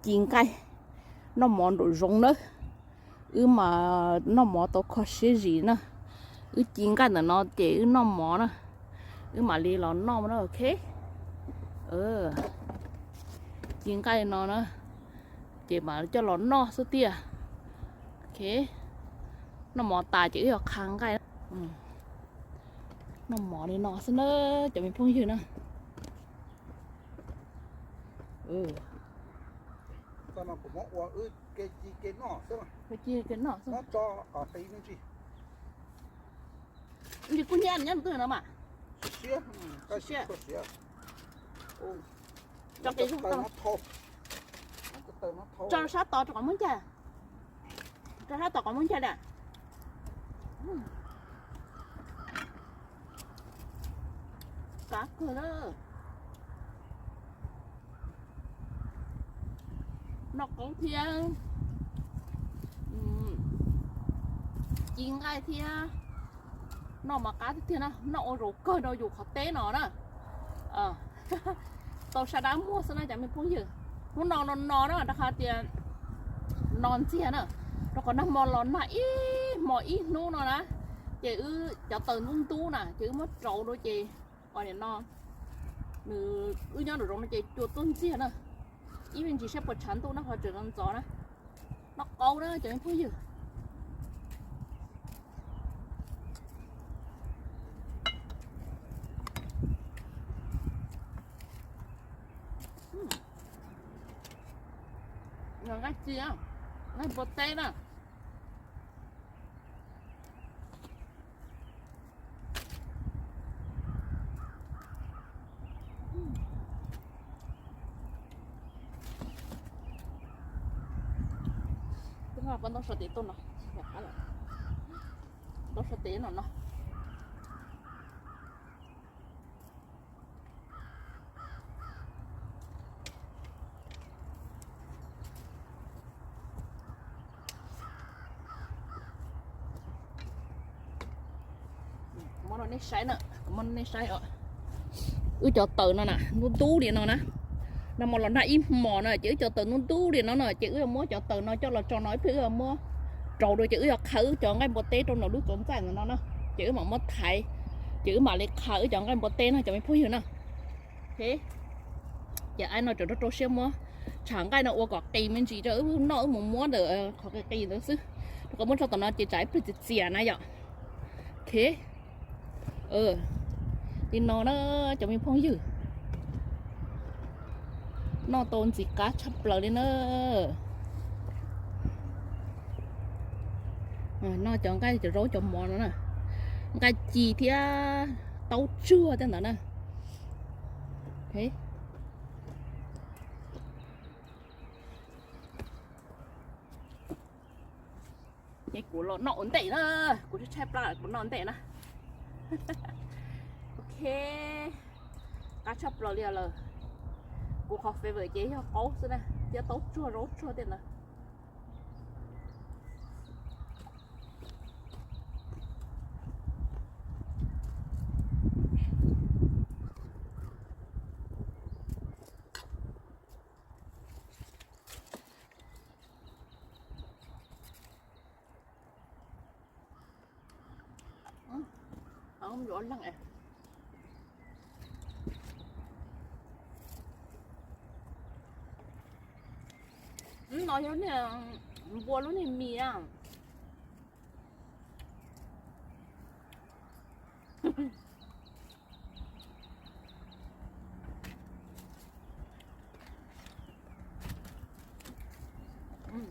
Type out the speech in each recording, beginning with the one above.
ci nqaij noj mov nraum zoov nawb. Wb mas noj mov tau kho siab zis na. Wb ci nqaij ntawm no ces wb noj mov na. Wb mam li los noj na, ok. Ci nqaij no na, ces mam coj los noj xwb tiag. Ok, noj mov tas ces wb yog qha nqaij. Noj mov li no xwb na, cov me phooj ywg na. Li kuj nyiam nyob tus no mas. Tso sab tod rau qhov muab ncaig. Tso sab tod qhov muab ncaig na. Kav kawg na. Noj qoob thiab, ci nqaij thiab, noj mas qab tiag tiag na, noj ua zaum kawg rau yus qhov teb no na. Tau sab dab muag xwb na cov me phooj ywg. Hnub no no no na rau qhov tias no ntxiag na, rau qhov nag hmo los nag ib hmo ib hnub no na, ces wb cov taws ntub ntub na ces wb muab rauv rau ces nim no nws, wb nyob nraum zoov no ces cua tuaj ntxiag na. Ib me ntsis saib puas tshav ntuj na ho tseem ntxov ntxov na. Noj qauv na cov me phooj ywg. Nqaij ci, nqaij npua teb na. Ntau sab tes no, ntau sab tes no no. Muab rau nej saib na, kuv muab rau nej saib os. Wb cov taws no na, ntub ntub li no na. Nag hmo los nag ib hmos na ces wb cov taws ntub ntub li no na ces wb yuav muab cov taws no coj los tso no ib pliag wb yuav muab rauv dua ces wb yuav qha wb cov nqaij npua teb rau nram lub txoov ntxaij ntawm no na. Ces wb mam muab thaiv, ces wb mam li qha wb cov nqaij npua teb no cov me phooj ywg na. Ces aib no tseem rau rau siab muab tshav nqaij no ua kom qis me ntsis rau wb noj wb mus muab ntawm qhov qis qis ntawd xwb. Rau qhov muab tso tom no ces tsam ib pliag txias txias na yom. Ok, li no na cov me phooj ywg. Noj tau ntxim qab tshaj plaws li na. Noj cov nqaij cov zaub cov mov no na, nqaij ci thiab taub tsuag tej ntawd na. Ces kuv los noj ua ntej na, kuv tshaib plab kuv noj ntej na. Ok, qab tshaj plaws li lawm. Kuv qhov favorite ces yog qaub xwb na, thiab taub tsuag zaub tsuag tej ntawd. No yog niag npua lub niag mis na.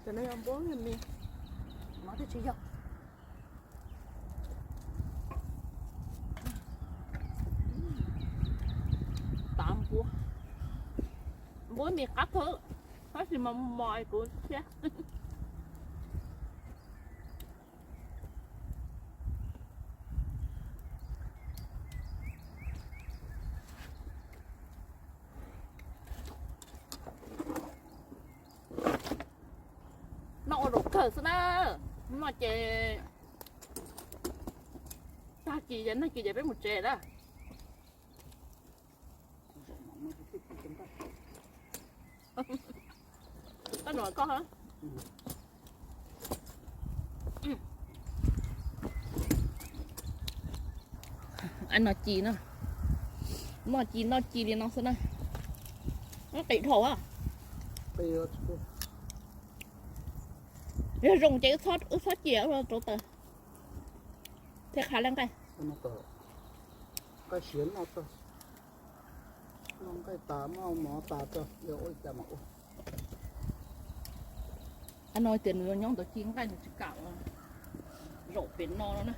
Cov no yog npua lub niag mis, no twb tsis yog. Tav npua, npua mis qab kawg, tab sis mas mos kuv thiab. Noj ua zaum kawg xwb na, noj ces tag kis ces nag kis ces peb mus tsev na. Koj, koj. No ci no, noj ci noj ci li no xwb na. Qis dhau. Yog zoo ces wb txhob cia rau taws thiab qha laj nqaij. Nqaij siav noj tag, noj nqaij tas maj mov tas tso, yog ua li cas mas ua. No tias nws nyob ntawd ci nqaij nws tsis kam zaum pem no no na.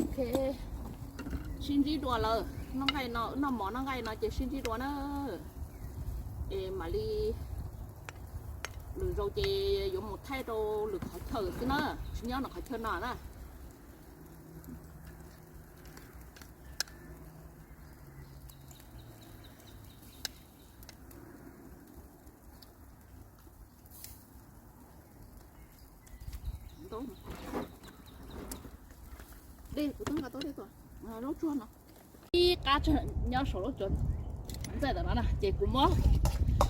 Ok, sib ntsib dua lawm. Noj nqaij no, noj mov noj nqaij no ces sib ntsib dua na. Es mam li lwm zaus ces yuav mus thaij rau lwm qhov chaw xwb na, tsis nyob no qhov chaw no na. Dej, kuv twb nqa tau dej tuaj, zaub tsuag no. Ib qab nyob saum lub tsuas ntxaij tom no na, ces kuv muab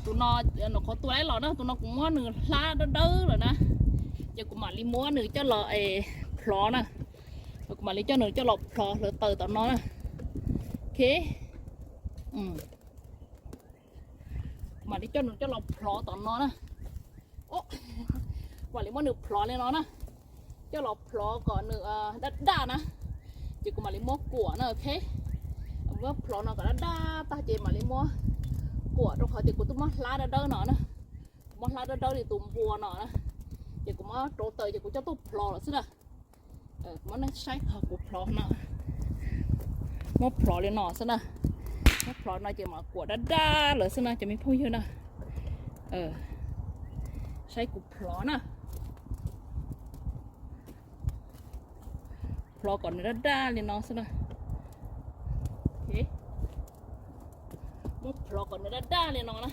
tus no, nws qhuav tua laib los na, tus no kuv muab nws hlab dawb dawb lawm na, ces kuv mam li muab nws coj los plhov na. Kuv mam li coj nws coj los plhov hlawv taws tom no na. Ok, kuv mam li coj nws coj los plhov tom no na. Kuv mam li muab nws plhov li no na, coj los plhov kom nws daj daj na, ces kuv mam li muab kuam na. Ok, muab plhov no kom daj daj tag ces mam li muab kuam, rau qhov tias kuv twb muab hlab dawb dawb no na, kuv muab hlab dawb dawb li tus npua no na, ces kuv muab rauv taws ces kuv coj tuaj plhov lawm xwb na. Muab nej saib kuv plhov no, muab plhov li no xwb na, muab plhov no ces mam kuam daj daj lawm xwb na cov me phooj ywg na. Saib kuv plhov na, plhov kom nws daj daj li no xwb na. Muab plhov kom nws daj daj li no na,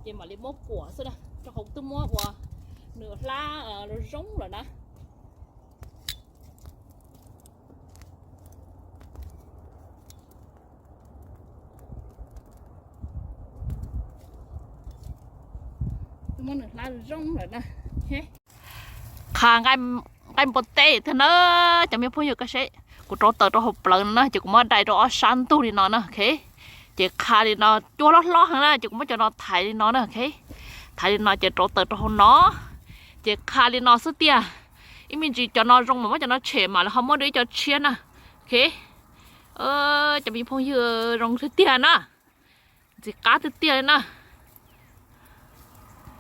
ces mam li muab kuam xwb na, rau qhov twb muab ua nws hlab zoo lawm na. Twb muab nws hlab zoo lawm na. Qha nqaij npua teb thiab na, cov me phooj ywg koj saib, kuv rauv taws rau hauv plawv no na, ces kuv muab dai rau ob sab ntug li no na. Ok, ces qha li no, cua hlob hlob heev na, ces kuv muab cov no thaiv li no na. Ok, thaiv li no ces rauv taws rau hauv no, ces qha li no xwb tiag. Ib me ntsis cov no zoo mas muab cov no tshem mas lawv ho muab dua ib co tshiab na. Ok, cov me phooj ywg, zoo tiag tiag na, ntxim qab tiag tiag li na.